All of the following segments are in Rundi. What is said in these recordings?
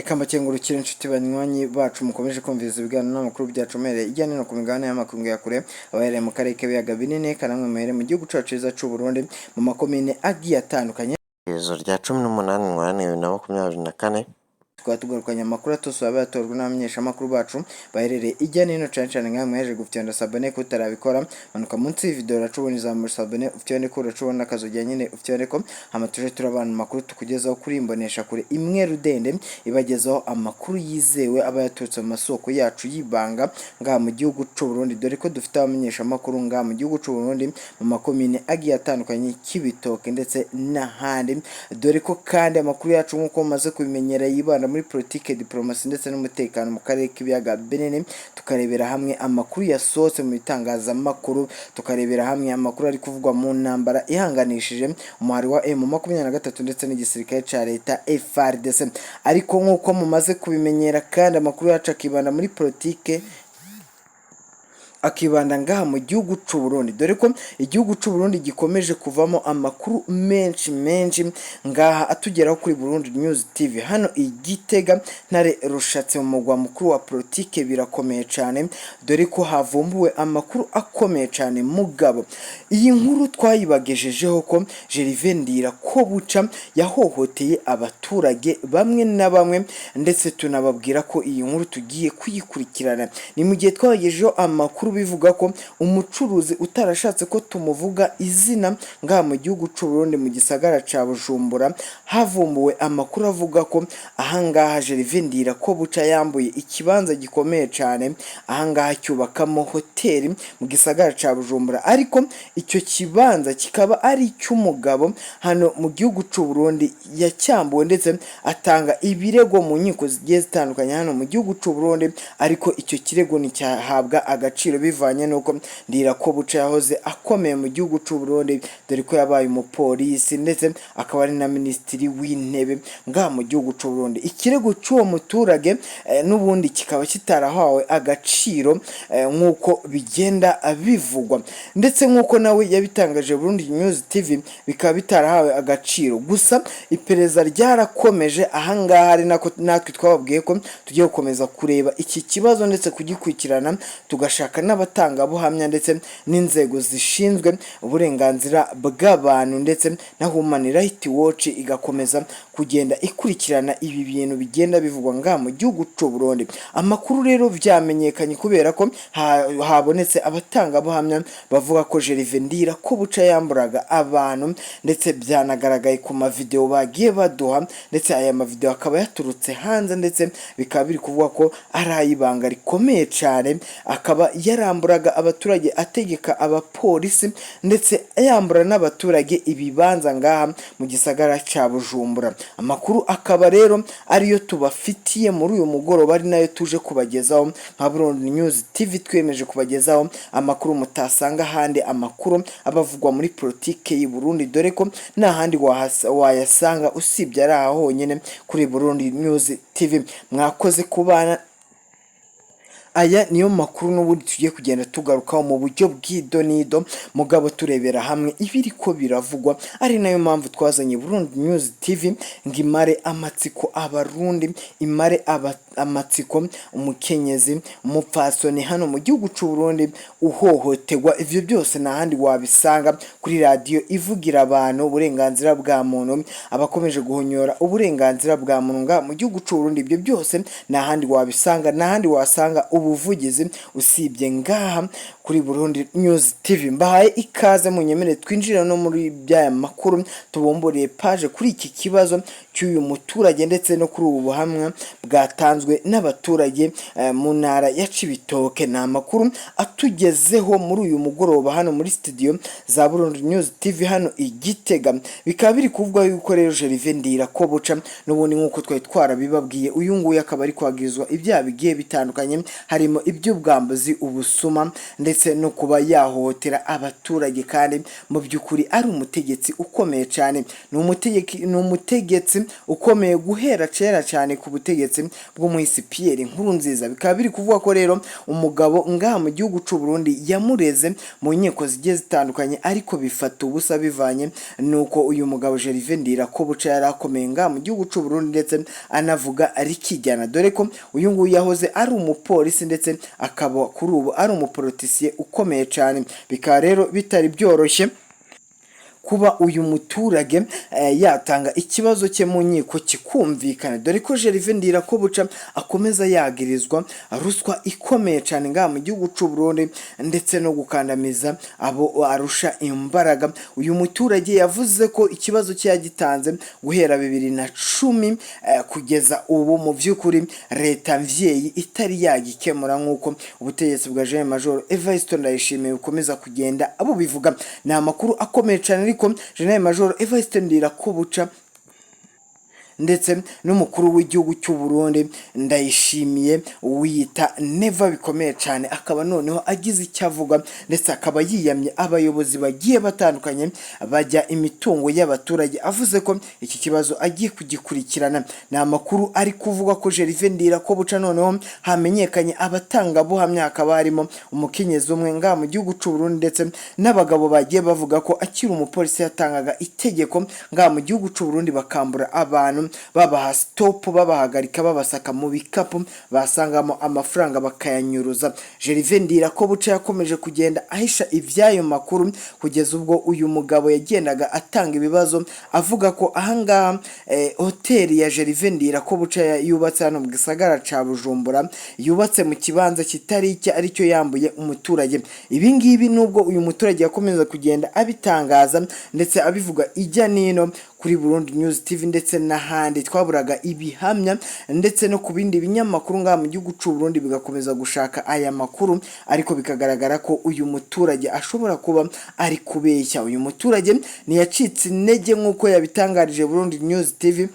Reka mbakengurukire, inshuti banywanyi bacu mukomeje kumviriza ibiganiro n'amakuru byacu muhereye hirya no hino ku migabane y'amakungu ya kure, abahereye mu karere k'ibiyaga binini, kanamwe muhereye mu gihugu cacu ciza c'u Burundi, mu makomine agiye atandukanye. Iherezo rya 18 Ntwarante 2024. Tukaba tugarukanye amakuru atose aba yatojwe n'abamenyeshamakuru bacu baherereye hirya no hino, cane cane nkawe mwahejeje gufyonda s'abonner. Ko utarabikora, manuka munsi y'ivideo, uracubona ijambo s'abonner, ufyonde ko uracubona akazogera nyine, ufyonde ko hama tuje turabana amakuru tukugezaho kuri imbonesha kure imwe rudende ibagezaho amakuru yizewe aba yaturutse mu masoko yacu y'ibanga ngaha mu gihugu c'u Burundi, dore ko dufite abamenyeshamakuru ngaha mu gihugu c'u Burundi mu makomine agiye atandukanye, Cibitoke ndetse n'ahandi, dore ko kandi amakuru yacu, nk'uko mumaze kubimenyera, yibanda muri politike, diplomasi ndetse n'umutekano mu karere k'ibiyaga binini, tukarebera hamwe amakuru yasohotse mu bitangazamakuru, tukarebera hamwe amakuru ari kuvugwa mu ntambara ihanganishije umuhari wa M23 ndetse n'igisirikare ca leta FARDC. Ariko nk'uko mumaze kubimenyera kandi, amakuru yacu akibanda muri politike, akibanda ngaha mu gihugu c'u Burundi, dore ko igihugu c'u Burundi gikomeje kuvamo amakuru menshi menshi ngaha atugeraho kuri Burundi News TV. Hano i Gitega, Ntare Rushatse, mu mugwa mukuru wa politike, birakomeye cane, dore ko havumbuwe amakuru akomeye cane. Mugabo iyi nkuru twayibagejejeho ko Gervais Ndirakobuca yahohoteye abaturage bamwe na bamwe, ndetse tunababwira ko iyi nkuru tugiye kuyikurikirana. Ni mu gihe twabagejejeho amakuru bivuga ko umucuruzi utarashatse ko tumuvuga izina ngaha mu gihugu c'u Burundi, mu gisagara ca Bujumbura, havumbuwe amakuru avuga ko ahangaha Gervais Ndirakobuca yambuye ikibanza gikomeye cane ahangaha cyubakamo hoteli mu gisagara ca Bujumbura, ariko icyo kibanza kikaba ari icy'umugabo hano mu gihugu c'u Burundi yacyambuwe, ndetse atanga ibirego mu nkiko zigiye zitandukanye hano mu gihugu c'u Burundi, ariko icyo kirego nticyahabwa agaciro bivanye n'uko Ndirakobuca yahoze akomeye mu gihugu c'u Burundi, dore ko yabaye umupolisi ndetse akaba ari na minisitiri w'intebe ngaha mu gihugu c'u Burundi. Ikirego cy'uwo muturage n'ubundi kikaba kitarahawe agaciro nk'uko bigenda bivugwa, ndetse nk'uko nawe yabitangaje Burundi News TV, bikaba bitarahawe agaciro. Gusa iperereza ryarakomeje ahangaha, ari nako natwe twababwiye ko tugiye gukomeza kureba iki kibazo ndetse kugikurikirana, tugashaka n'abatangabuhamya ndetse n'inzego zishinzwe uburenganzira bw'abantu, ndetse na Human Rights Watch igakomeza kugenda ikurikirana ibi bintu bigenda bivugwa ngaha mu gihugu c'u Burundi. Amakuru rero vyamenyekanye kubera ko habonetse abatangabuhamya bavuga ko Gervais Ndirakobuca yamburaga abantu, ndetse byanagaragaye ku mavideo bagiye baduha, ndetse aya mavideo akaba yaturutse hanze, ndetse bikaba biri kuvuga ko ari ay'ibanga rikomeye cyane, akaba yaramburaga abaturage ategeka abapolisi, ndetse yambura n'abaturage ibibanza ngaha mu gisagara ca Bujumbura. Amakuru akaba rero ariyo tubafitiye muri uyu mugoroba, ari nayo tuje kubagezaho nka Burundi News TV. Twemeje kubagezaho amakuru mutasanga ahandi, amakuru aba avugwa muri politike y'u Burundi, dore ko nta handi wayasanga usibye ari aha honyine kuri Burundi News TV. Mwakoze kubana. Aya niyo makuru n'ubundi tugiye kugenda tugarukaho mu buryo bw'idonido, mugabo turebera hamwe ibiri ko biravugwa, ari nayo mpamvu twazanye Burundi News TV ngo imare amatsiko abarundi, imare amatsiko umukenyezi, umupfasoni hano mu gihugu c'u Burundi uhohoterwa. Ivyo byose nta handi wabisanga kuri radiyo ivugira abantu uburenganzira bwa muntu, abakomeje guhonyora uburenganzira bwa muntu ngaha mu gihugu c'u Burundi. Ibyo byose nta handi wabisanga, nta handi wasanga ubuvugizi usibye ngaha kuri Burundi News TV. Mbahaye ikaze, munyemere twinjira no muri byaya makuru, tubumburiye page kuri iki kibazo cy'uyu muturage ndetse no kuri ubu buhamwa bwatanzwe n'abaturage mu ntara ya Cibitoke. Ni amakuru atugezeho muri uyu mugoroba hano muri studio za Burundi News TV hano i Gitega. Bikaba biri kuvugwa yuko rero Gervais Ndirakobuca, n'ubundi nk'uko twari twarabibabwiye, uyu nguyu akaba ari kwagirizwa ibyaha bigiye bitandukanye, harimo iby'ubwambuzi, ubusuma ndetse ndetse no kuba yahohotera abaturage, kandi mu by'ukuri ari umutegetsi ukomeye cyane. Ni umutegetsi ukomeye guhera kera cyane ku butegetsi bw'umuhisi Pierre Nkurunziza. Bikaba biri kuvuga ko rero umugabo ngaha mu gihugu c'u Burundi yamureze mu nkiko zigiye zitandukanye, ariko bifata ubusa bivanye nuko uyu mugabo Gervais Ndirakobuca yari akomeye ngaha mu gihugu c'u Burundi, ndetse anavuga rikijyana, dore ko uyu nguyu yahoze ari umupolisi, ndetse akaba kuri ubu ari umupolitisiye ukomeye cyane. Bikaba rero bitari byoroshye kuba uyu muturage yatanga ikibazo cye mu nkiko kikumvikana, dore ko Gervais Ndirakobuca akomeza yagirizwa ruswa ikomeye cyane ngaha mu gihugu c'u Burundi, ndetse no gukandamiza abo arusha imbaraga. Uyu muturage yavuze ko ikibazo cye yagitanze guhera 2010 kugeza ubu, mu by'ukuri leta mvyeyi itari yagikemura, nk'uko ubutegetsi bwa General Major Evariste Ndayishimiye bukomeza kugenda bubivuga. Ni amakuru akomeye cyane, ariko General Major Evariste Ndirakobuca ndetse n'umukuru w'igihugu cy'u Burundi Ndayishimiye wiyita Neva bikomeye cyane, akaba noneho agize icyo avuga, ndetse akaba yiyamye abayobozi bagiye batandukanye bajya imitungo y'abaturage, avuze ko iki kibazo agiye kugikurikirana. Ni amakuru ari kuvuga ko Gervais Ndirakobuca noneho hamenyekanye abatangabuhamya, hakaba harimo umukenyezi umwe ngaha mu gihugu cy'u Burundi, ndetse n'abagabo bagiye bavuga ko akiri umupolisi yatangaga itegeko ngaha mu gihugu cy'u Burundi, bakambura abantu, babaha stop, babahagarika, babasaka mu bikapu, basangamo amafaranga bakayanyuruza. Gervais Ndirakobuca yakomeje kugenda ahisha iby'ayo makuru kugeza ubwo uyu mugabo yagendaga atanga ibibazo, avuga ko ahangaha hoteli ya Gervais Ndirakobuca yubatse hano mu gisagara ca Bujumbura, yubatse mu kibanza kitari icye, aricyo yambuye umuturage. Ibi ngibi, nubwo uyu muturage yakomeza kugenda abitangaza ndetse abivuga ijya nino kuri Burundi News TV ndetse n'ahandi, twaburaga ibihamya, ndetse no ku bindi binyamakuru ngaha mu gihugu c'u Burundi bigakomeza gushaka aya makuru, ariko bikagaragara ko uyu muturage ashobora kuba ari kubeshya. Uyu muturage ntiyacitse intege, nk'uko yabitangarije Burundi News TV,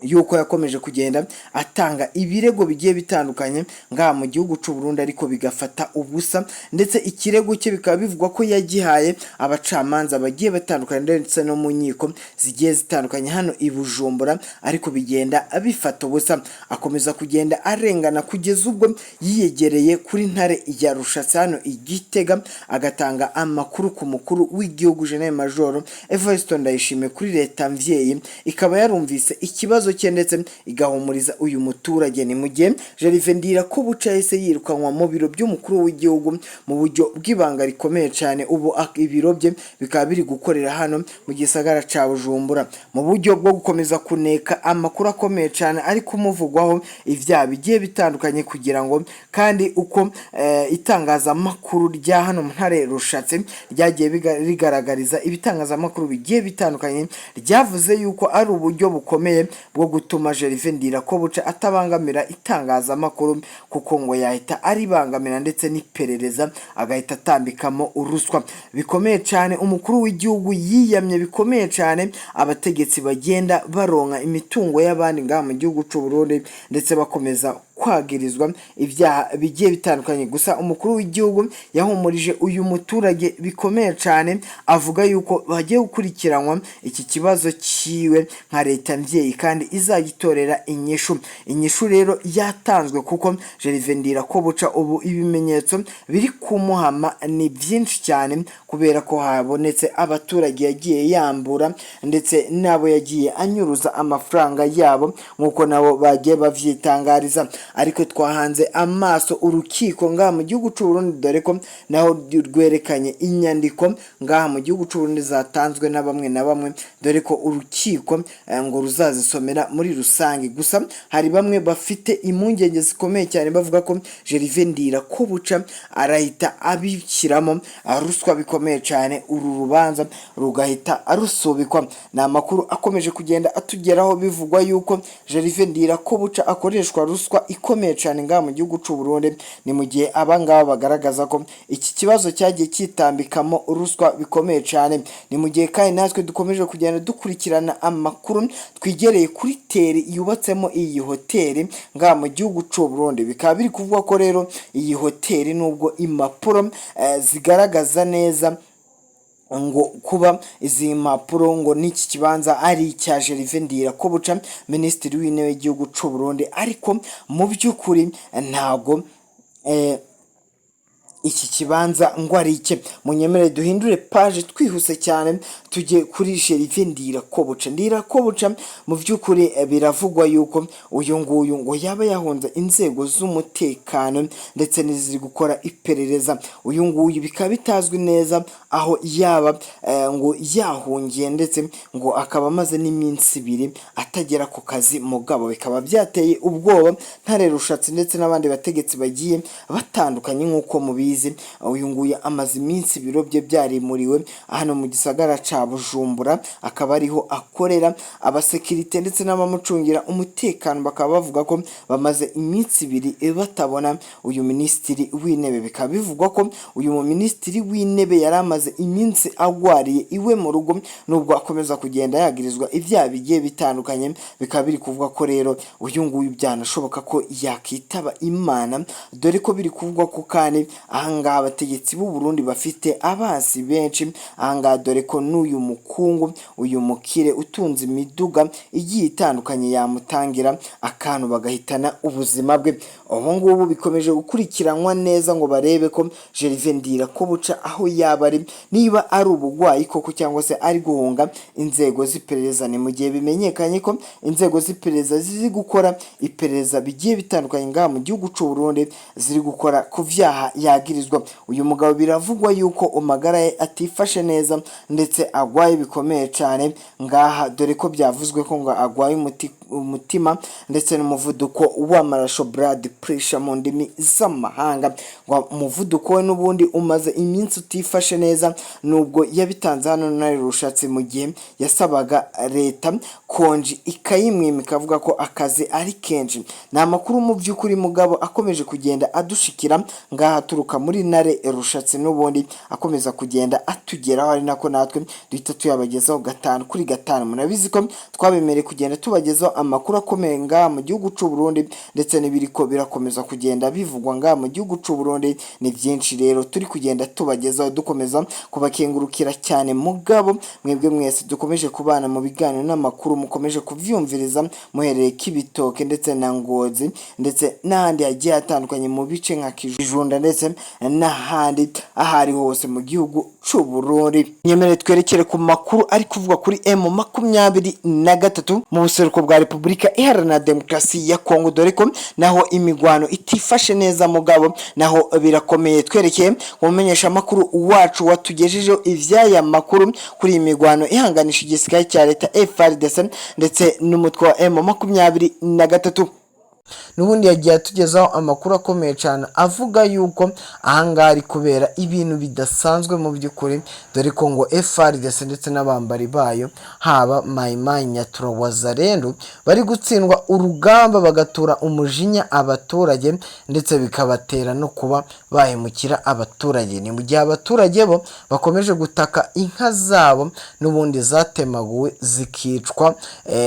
yuko yakomeje kugenda atanga ibirego bigiye bitandukanye ngaha mu gihugu c'u Burundi, ariko bigafata ubusa. Ndetse ikirego cye bikaba bivugwa ko yagihaye abacamanza bagiye batandukanye, ndetse no mu nkiko zigiye zitandukanye hano i Bujumbura, ariko bigenda bifata ubusa. Akomeza kugenda arengana kugeza ubwo yiyegereye kuri Ntare ya Rushatsi hano i Gitega, agatanga amakuru ku mukuru w'igihugu General Major Evariste Ndayishimiye, kuri leta mvyeyi, ikaba yarumvise ikibazo cye ndetse igahumuriza uyu muturage. Ni mu gihe Gervais Ndirakobuca yahise yirukanwa mu biro by'umukuru w'igihugu mu buryo bw'ibanga rikomeye cyane. Ubu ibiro bye bikaba biri gukorera hano mu gisagara ca Bujumbura, mu buryo bwo gukomeza kuneka amakuru akomeye cyane ari kumuvugwaho ibyaha bigiye bitandukanye, kugira ngo kandi uko itangazamakuru rya hano mu Ntare Rushatse ryagiye rigaragariza ibitangazamakuru bigiye bitandukanye, ryavuze yuko ari uburyo bukomeye bwo gutuma Gervais Ndirakobuca atabangamira itangazamakuru, kuko ngo yahita aribangamira ndetse n'iperereza, agahita atambikamo uruswa bikomeye cyane. Umukuru w'igihugu yiyamye bikomeye cyane abategetsi bagenda baronka imitungo y'abandi ngaha mu gihugu c'u Burundi, ndetse bakomeza kwagirizwa ibyaha bigiye bitandukanye. Gusa umukuru w'igihugu yahumurije uyu muturage bikomeye cyane, avuga yuko bagiye gukurikiranwa iki kibazo cyiwe nka leta mvyeyi, kandi izagitorera inyishu. Inyishu rero yatanzwe, kuko Gervais Ndirakobuca ubu ibimenyetso biri kumuhama ni byinshi cyane, kubera ko habonetse abaturage yagiye yambura, ndetse n'abo yagiye anyuruza amafaranga yabo, nk'uko nabo bagiye bavyitangariza. Ariko twahanze amaso urukiko ngaha mu gihugu c'u Burundi, dore ko naho rwerekanye inyandiko ngaha mu gihugu c'u Burundi zatanzwe na bamwe na bamwe, dore ko urukiko ngo ruzazisomera muri rusange. Gusa hari bamwe bafite impungenge zikomeye cyane, bavuga ko Gervais Ndirakobuca arahita abishyiramo ruswa bikomeye cyane, uru rubanza rugahita rusubikwa. Ni amakuru akomeje kugenda atugeraho, bivugwa yuko Gervais Ndirakobuca akoreshwa ruswa. ikomeye cyane ngaha mu gihugu c'u Burundi. Ni mu gihe abangaba bagaragaza ko iki kibazo cyagiye cyitambikamo ruswa bikomeye cyane. Ni mu gihe kandi natwe dukomeje kugenda dukurikirana amakuru, twigereye kuri terrain yubatsemo iyi hoteli ngaha mu gihugu c'u Burundi. Bikaba biri kuvugwa ko rero iyi hoteli, nubwo impapuro zigaragaza neza ngo kuba izi mpapuro ngo n'iki kibanza ari icya Gervais Ndirakobuca, minisitiri w'intebe w'igihugu c'u Burundi, ariko mu by'ukuri ntabwo iki kibanza ngo ari icye. Munyemere duhindure page twihuse cyane, tujye kuri Gervais Ndirakobuca. Ndirakobuca mu by'ukuri biravugwa yuko uyu nguyu ngo yaba yahunze inzego z'umutekano ndetse n'iziri gukora iperereza. Uyu nguyu bikaba bitazwi neza aho yaba ngo yahungiye, ndetse ngo akaba amaze n'iminsi 2 atagera ku kazi. Mugabo bikaba byateye ubwoba Ntare Rushatsi ndetse n'abandi bategetsi bagiye batandukanye. Nk'uko mubizi, uyu nguyu amaze iminsi ibiro bye byarimuriwe hano mu gisagara ca Bujumbura, akaba ariho akorera. Abasekirite ndetse n'abamucungira umutekano bakaba bavuga ko bamaze iminsi 2 batabona uyu minisitiri w'intebe. Bikaba bivugwa ko uyu minisitiri w'intebe yari amaze iminsi agwariye iwe mu rugo, nubwo akomeza kugenda yagirizwa ibyaha bigiye bitandukanye. Bikaba biri kuvuga ko rero uyu nguyu byanashoboka ko yakitaba Imana, dore ko biri kuvugwa ko kandi ahangaha abategetsi b'u Burundi bafite abansi benshi ahangaha, dore ko n'uyu mukungu, uyu mukire utunze imiduga igiye itandukanye, yamutangira akantu bagahitana ubuzima bwe. Ubu ngubu bikomeje gukurikiranwa neza ngo barebe ko Gervais Ndirakobuca aho yaba ari, niba ari ubugwayi koko cyangwa se ari guhunga inzego z'iperereza. Ni mu gihe bimenyekanye ko inzego z'iperereza ziri gukora iperereza bigiye bitandukanye ngaha mu gihugu c'u Burundi, ziri gukora ku vyaha yagirizwa. Uyu mugabo biravugwa yuko amagara ye atifashe neza, ndetse agwaye bikomeye cyane ngaha, dore ko byavuzwe ko ngo agwaye umutima ndetse n'umuvuduko w'amaraso, blood pressure mu ndimi z'amahanga. Ngo umuvuduko we n'ubundi umaze iminsi utifashe neza, nubwo yabitanze hano na Rushatsi mu gihe yasabaga leta konji ikayimwima, ikavuga ko akazi ari kenshi. Ni amakuru mu by'ukuri mugabo akomeje kugenda adushikira ngaha aturuka muri Ntare Rushatsi, n'ubundi akomeza kugenda atugeraho, ari nako natwe duhita tuyabagezaho gatanu kuri gatanu. Murabizi ko twabemereye kugenda tubagezaho amakuru akomeye ngaha mu gihugu c'u Burundi, ndetse n'ibiriko birakomeza kugenda bivugwa ngaha mu gihugu c'u Burundi. Ni byinshi rero turi kugenda tubagezaho, dukomeza kubakengurukira cyane. Mugabo mwebwe mwese dukomeje kubana mu biganiro n'amakuru, mukomeje kuvyumviriza muhereye Kibitoke ndetse na Ngozi ndetse n'ahandi hagiye hatandukanye mu bice nka Kijunda ndetse n'ahandi aho ari hose mu gihugu c'u Burundi. Nyemere twerekere ku makuru ari kuvugwa kuri M23 mu buseruko bwa Repubulika Iharanira Demokarasi ya Kongo, dore ko naho imigwano itifashe neza, mugabo naho birakomeye. Twerekeye mu mumenyeshamakuru wacu watugejejeho ivy'aya makuru kuri iyi migwano ihanganisha igisirikare cya leta FARDC ndetse n'umutwe wa M23. N'ubundi yagiye atugezaho amakuru akomeye cyane avuga yuko ahangaha ari kubera ibintu bidasanzwe mu by'ukuri, dore ko ngo FARDC ndetse n'abambari bayo, haba Maimai, Nyatura, Wazalendo, bari gutsindwa urugamba, bagatura umujinya abaturage, ndetse bikabatera no kuba bahemukira abaturage. Ni mu gihe abaturage bo bakomeje gutaka inka zabo n'ubundi zatemaguwe zikicwa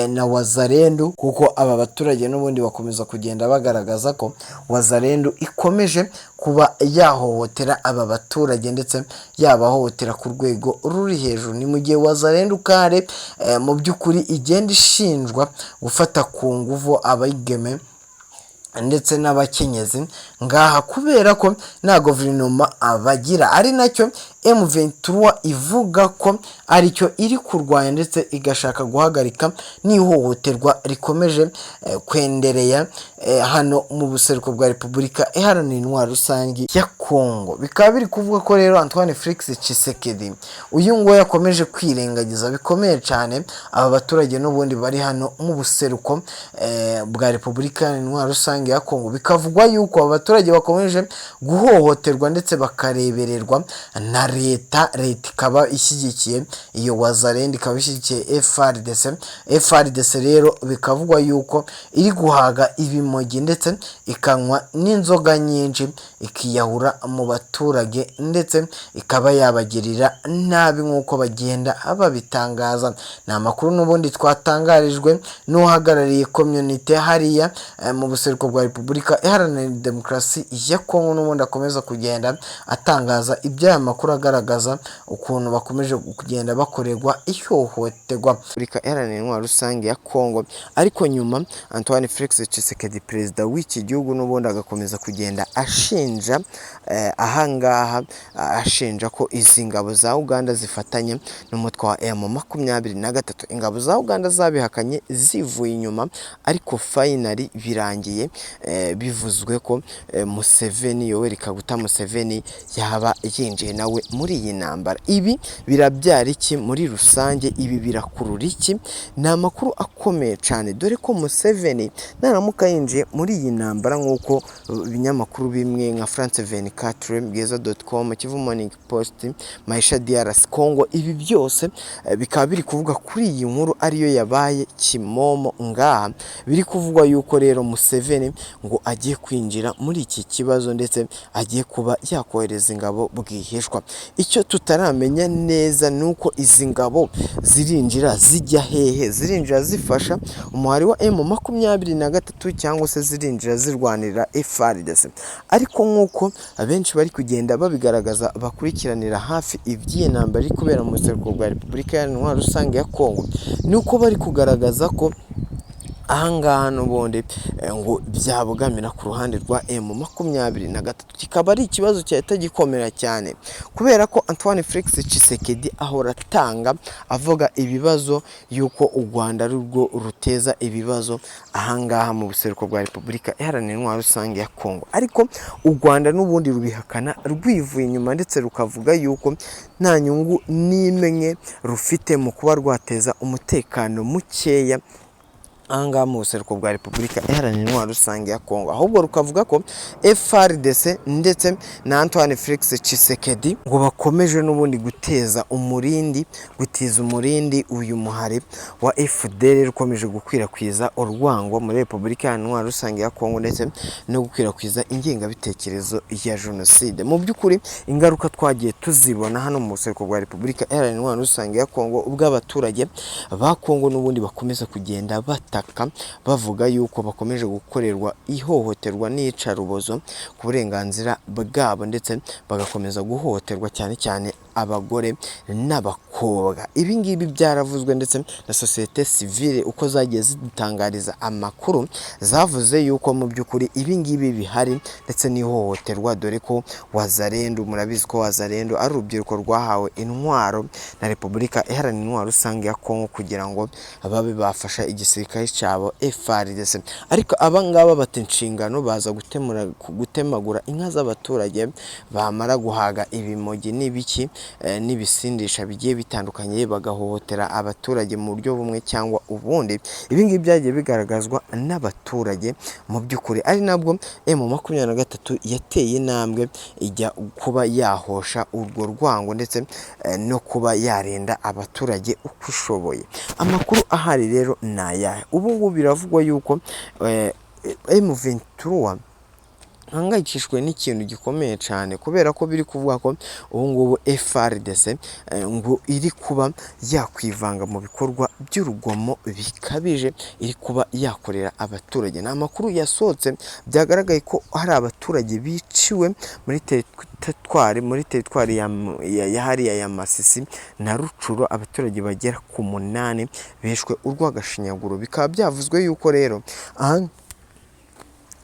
na Wazalendo, kuko aba baturage n'ubundi bakomeza kugenda bagaragaza ko Wazalendo ikomeje kuba yahohotera aba baturage, ndetse yabahohotera ku rwego ruri hejuru. Ni mu gihe Wazalendo kare mu by'ukuri igenda ishinjwa gufata ku nguvu abigeme ndetse n'abakenyezi ngaha, kubera ko nta guverinoma bagira, ari nacyo M23 ivuga ko aricyo iri kurwanya, ndetse igashaka guhagarika n'ihohoterwa rikomeje kwendereya hano mu buseruko bwa Repubulika Iharanira Intwaro Rusange ya Kongo. Bikaba biri kuvuga ko rero Antoine Felix Tshisekedi uyu nguyu yakomeje kwirengagiza bikomeye cyane aba baturage n'ubundi bari hano mu buseruko bwa Repubulika Iharanira Intwaro Rusange ya Kongo. Bikavugwa yuko aba baturage bakomeje guhohoterwa ndetse bakarebererwa na leta. Leta ikaba ishyigikiye iyo Wazalendo, ikaba ishyigikiye FARDC. FARDC rero bikavugwa yuko iri guhaga ibimogi ndetse ikanywa n'inzoga nyinshi, ikiyahura mu baturage ndetse ikaba yabagirira nabi nk'uko bagenda babitangaza. Ni amakuru n'ubundi twatangarijwe n'uhagarariye community hariya mu buseruko bwa Repubulika Iharanira Demokarasi ya Kongo. N'ubundi akomeza kugenda atangaza iby'aya makuru, agaragaza ukuntu bakomeje kugenda bakorerwa ihohoterwa. Repubulika Iharanira Intwaro Rusange ya Kongo. Ariko nyuma Antoine Felix Tshisekedi, perezida w'iki gihugu, n'ubundi agakomeza kugenda ashinja ahangaha, ashinja ko izi ngabo za Uganda zifatanye n'umutwe wa M23. Ingabo za Uganda zabihakanye zivuye inyuma, ariko finally birangiye bivuzwe ko Museveni, Yoweri Kaguta Museveni, yaba yinjiye nawe muri iyi ntambara. Ibi birabyara iki muri rusange? Ibi birakurura iki? Ni amakuru akomeye cyane, dore ko Museveni naramuka yinjiye muri iyi ntambara, nk'uko ibinyamakuru bimwe nka France 24, Bwiza.com, Kivu Morning Post, Maisha DRC Congo, ibi byose bikaba biri kuvuga kuri iyi nkuru ariyo yabaye kimomo ngaha. Biri kuvugwa yuko rero Museveni ngo agiye kwinjira muri iki kibazo, ndetse agiye kuba yakohereza ingabo bwihishwa. Icyo tutaramenya neza ni uko izi ngabo zirinjira zijya hehe? Zirinjira zifasha umuhari wa M23 cyangwa se zirinjira zirwanira FARDC? Ariko nk'uko abenshi bari kugenda babigaragaza, bakurikiranira hafi iby'iyi ntambara iri kubera mu buseruko bwa Repubulika Iharanira Rusange ya Kongo, ni uko bari kugaragaza ko ahangaha n'ubundi ngo byabogamira ku ruhande rwa M23, kikaba ari ikibazo cyahita gikomera cyane, kubera ko Antoine Felix Tshisekedi ahora atanga avuga ibibazo y'uko u Rwanda ari rwo ruteza ibibazo ahangaha mu buseruko bwa Repubulika Iharanira Intwaro Rusange ya Kongo. Ariko u Rwanda n'ubundi rubihakana rwivuye inyuma, ndetse rukavuga yuko nta nyungu n'imwe rufite mu kuba rwateza umutekano mukeya ahangaha mu buseruko bwa Repubulika Iharanira Intwaro Rusange ya Kongo, ahubwo rukavuga ko FARDC ndetse na Antoine Felix Tshisekedi ngo bakomeje n'ubundi guteza umurindi, gutiza umurindi uyu muhari wa FDLR ukomeje gukwirakwiza urwango muri Repubulika Iharanira Intwaro Rusange ya Kongo, ndetse no gukwirakwiza ingengabitekerezo ya jenoside. Mu by'ukuri ingaruka twagiye tuzibona hano mu buseruko bwa Repubulika Iharanira Intwaro Rusange ya Kongo, ubwo abaturage ba Kongo n'ubundi bakomeza kugenda bataka bavuga yuko bakomeje gukorerwa ihohoterwa n'iyicarubozo ku burenganzira bwabo, ndetse bagakomeza guhohoterwa cyane cyane abagore n'abakobwa. Ibi ngibi byaravuzwe, ndetse na sosiyete sivile uko zagiye zidutangariza amakuru zavuze yuko mu by'ukuri ibi ngibi bihari, ndetse n'ihohoterwa, dore ko Wazalendo, murabizi ko Wazalendo ari urubyiruko rwahawe intwaro na Repubulika Iharanira Intwaro Rusange ya Kongo kugira ngo babe bafasha igisirikare cyabo FARDC. Ariko aba ngaba bata inshingano, baza gutemagura inka z'abaturage, bamara guhaga ibimogi n'ibiki n'ibisindisha bigiye bitandukanye, bagahohotera abaturage mu buryo bumwe cyangwa ubundi. Ibi ngibi byagiye bigaragazwa n'abaturage mu by'ukuri, ari nabwo M23 yateye intambwe ijya kuba yahosha urwo rwango, ndetse no kuba yarinda abaturage uko ishoboye. Amakuru ahari rero ni ayahe? Ubu ngubu biravugwa yuko M23 ihangayikishijwe n'ikintu gikomeye cyane, kubera ko biri kuvuga ko ubu ngubu FARDC ngo iri kuba yakwivanga mu bikorwa by'urugomo bikabije iri kuba yakorera abaturage. Ni amakuru yasohotse, byagaragaye ko hari abaturage biciwe muri teritwari ya hariya ya Masisi na Rutshuru, abaturage bagera ku 8 bishwe urw'agashinyaguro. Bikaba byavuzwe yuko rero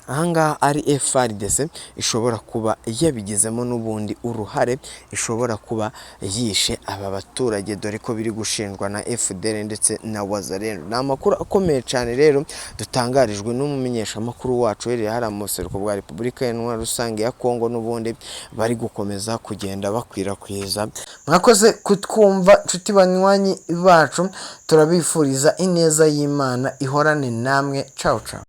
ahangaha ari FARDC ishobora kuba yabigizemo n'ubundi uruhare, ishobora kuba yishe aba baturage, dore ko biri gushinjwa na FDLR ndetse na Wazalendo. Ni amakuru akomeye cyane rero dutangarijwe n'umumenyeshamakuru wacu uherereye hariya mu buseruko bwa Repubulika Iharanira Rusange ya Kongo, n'ubundi bari gukomeza kugenda bakwirakwiza. Mwakoze kutwumva nshuti banywanyi bacu, turabifuriza ineza y'Imana ihorane namwe. Cawu cawu.